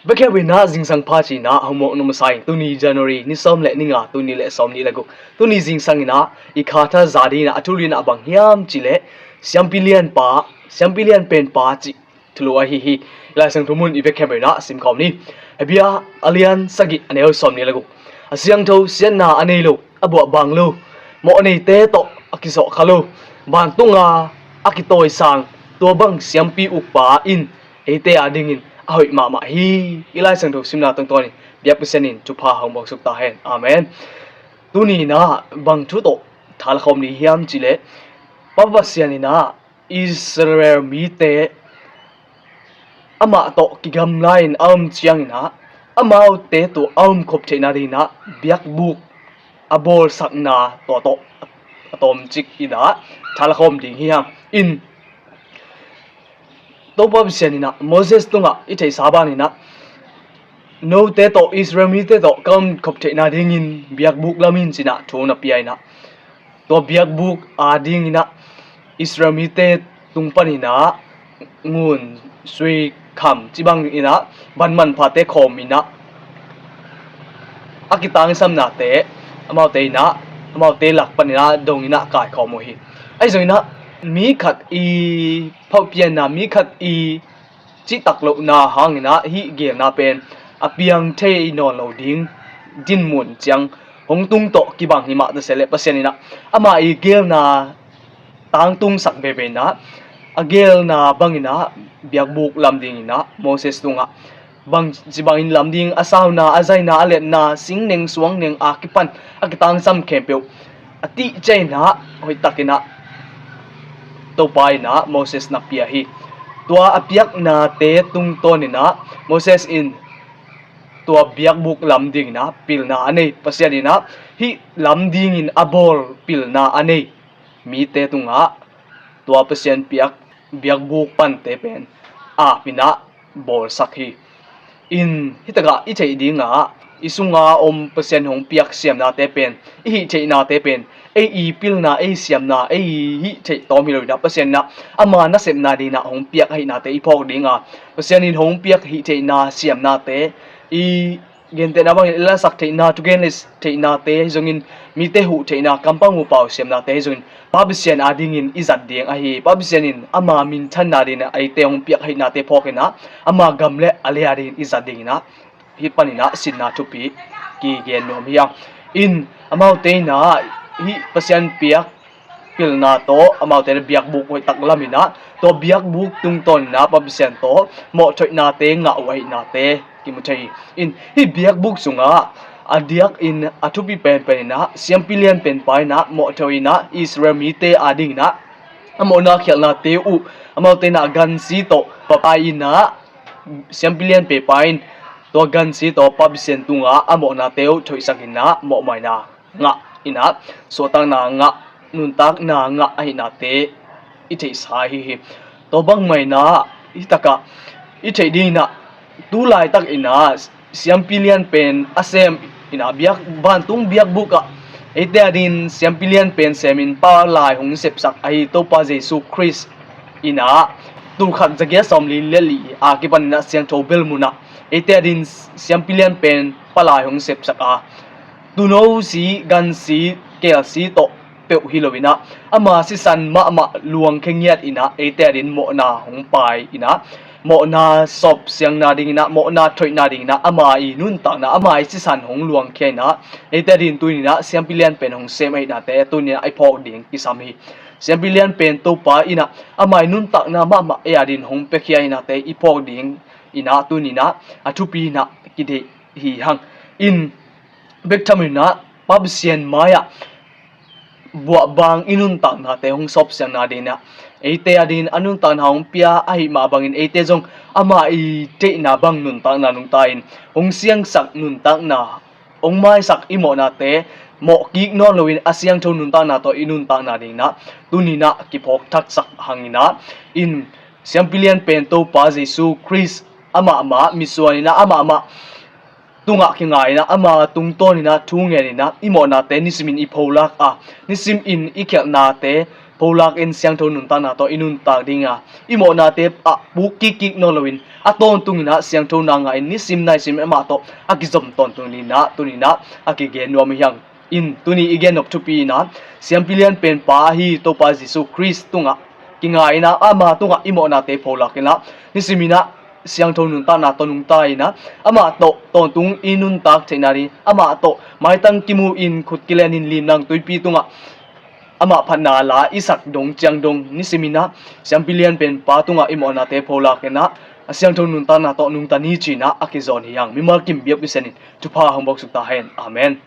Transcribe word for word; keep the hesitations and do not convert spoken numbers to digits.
Bek hiam inah zingsang pha cinah homework nung masa in, tuni January ni sawm le ni nga, tuni le sawm ni le guk, tuni zingsang inah i khatha za dinah a thulu inah bang hiam cileh siampi lianpa, siampi lianpenpa cih thulu ahi hi. I Lai Siangtho mun i bek hiam inah simkhawm ni. Hebru a lian sagih a neu sawm ni le guk. A siangtho siatna a nei lo, a buah bang lo, mawh neite tawh a kizawh kha lo, vantunga a kitawisang, tua bang siampi ukpa in eite a dingin a hoih mahmah hi. I Lai Siangtho simna tungtawnin biak Pasian in thupha hong bawngsuk ta hen. Amen. Tuni inah bang thu tawh thalkhawm ni hiam cileh, Pa Pasian inah Israel mite amah tawh kigamla in a om cianginah amaute tawh a omkhop theihna dinginah biakbuk a bawlsakna tua tawh a tawmcik inah thalkhawm ding hi hang. In Topa Pasian inah Moses tungah i theihsa baninah note tawh Israel mite tawh ka omkhop theihna dingin biakbuk lam in cinah thu na pia inah, tua biakbuk a dinginah Israel mite tung paninah ngun, sui, kham cibang inah van manphate khawm inah a kitangsamnate amaute inah amaute lak paninah dong inah kaikhawm uh hi. Ahi zonginah mi khat i phopianna, mi khat i cihtak lohna hanginah hih gelna pen a piang thei nawn lo ding dinmun ciang hong tung tawh kibang hi mah ta se leh, Pasian inah ama i gelna tangtungsak veve inah a gelna banginah biakbuk lam dinginah Moses tungah bang cibangin lam ding, a sauna, a zaina, a letna, singneng suangneng a kipan a kitangsam khempeuh a tihcia inah hoihtak inah Topa inah Moses na pia hi. Tua a piaknate tungtawn inah Moses in tua biakbuk lam dinginah pilna a nei, Pasian inah hih lam dingin a bawl pilna a nei mite tungah tua Pasian piak biakbuk pante pen ap inah bawlsak hi. In hitakah i theih dingah i sunga om Pasian hong piak siamnate pen, i hih theihnate pen ei i pilna, ei siamna, ei i hih theih tawm hi lo inah Pasian inah ama nasepna dinah hong piak ahihnate i phawk dinga, Pasian in hong piak hih theihna siamnate, i gentehna bangin i lasak theihna, thugen le theihnate ahi zongin, mite huh theihna, kampau mupau siamnate ahi zongin Pa Pasian a dingin i zat ding ahi. Pa Pasian in ama minthanna dinginah eite hong piak ahihnate phawk inah ama gam le a lei a dingin i zat dinginah hih paninah sinna thupi kigen nuam hi hang. In amaute inah hih Pasian piak pilna tawh amaute le biakbuk hoihtak lam inah tua biakbuk tungtawn inah Pa Pasian tawh mawhthoihnate ngah uh ahihnate kimu thei hi. In hih biakbuk sungah a diakin a thupi penpen inah siampi lianpenpa inah mawhthoi inah Israel mite a dinginah a mawhna khialhnate uh amaute inah gansi tawh papai inah siampi lianpenpa in tua gansi tawh Pa Pasian tungah a mawhnate uh thoihsak inah mawhmaina ngah inah suahtakna ngah, nuntakna ngah ahihnate i theihsa hi hi. Tua bangmah inah hitakah i theih dinginah tu laitak inah siampi lianpen a sem inah biak, vantung biakbuk ah eite a dingin siampi lianpen semin palai hong sepsak ahi Topa Jesu Khrist inah tulkhat zagiat sawmli le li a kipan inah siangtho bel munah eite a dingin siampi lianpen palai hong sepsak a, tuuno si, gansi, kelsi tawh peuh hi lo inah ama sisan mahmah luangkhia ngiat inah eite a dingin mawhna hong pai inah mawhna sawp siangna dinginah, mawhna thoihna dinginah ama i nuntakna, ama i sisan hong luangkhia inah eite a dingin tuni inah siampi lianpen hong sem ahihnate tuni inah i phawk ding kisam hi. Siampi lianpen Topa inah ama i nuntakna mahmah ei a dingin hong piakhia ahihnate i phawk ding inah tuni inah a thupi inah kideih hi hang. In bek tham inah Pa Pasian mai-ah buah bang i nuntaknate hong sawp siangna dinginah eite a dingin a nuntakna hong pia ahi mah bangin eite zong ama i theihna bang nuntakna nungta in hong siangsak nuntakna hong maisak i mawhnate mawh kik nawn loin a siangtho nuntakna tawh i nuntakna dinginah tuni inah kiphawk thaksak hang inah in siampi lianpen Topa Jesu Khrist amahmah mitsuan inah amahmah tungah kinga inah ama tungtawn inah thu ngen inah i mawhnate nisimin i pholak a, nisimin i khialhnate pholak in siangtho nuntakna tawh i nuntak ding a, i mawhnate ah puk kikkik nawn loin a tawntung in ah siangthona ngah in nisim naisim amah tawh a kizom tawntung ding in ah tuni in ah a kigen nuam hi hang. In tuni i gen nop thupi in ah siampi lian penpa ahi Topa Jesu Khrist tungah kinga in ah ama tungah i mawhnate pholak in ah nisim in ah siangtho nuntakna tawh nungta in ah amah tawh tawntung i nuntak theihna ding, amah tawh maitang kimu in khut kilen in limlang tuipi tungah amah phatna la i sak dong ciang dong nisim in ah siampi lian penpa tungah i mawhnate pholak in ah a siangtho nuntakna tawh nungta ni ci in ah a kizawn hi hang. Mimal kim biakpi sianin thupha hong bawksuk ta hen. Amen.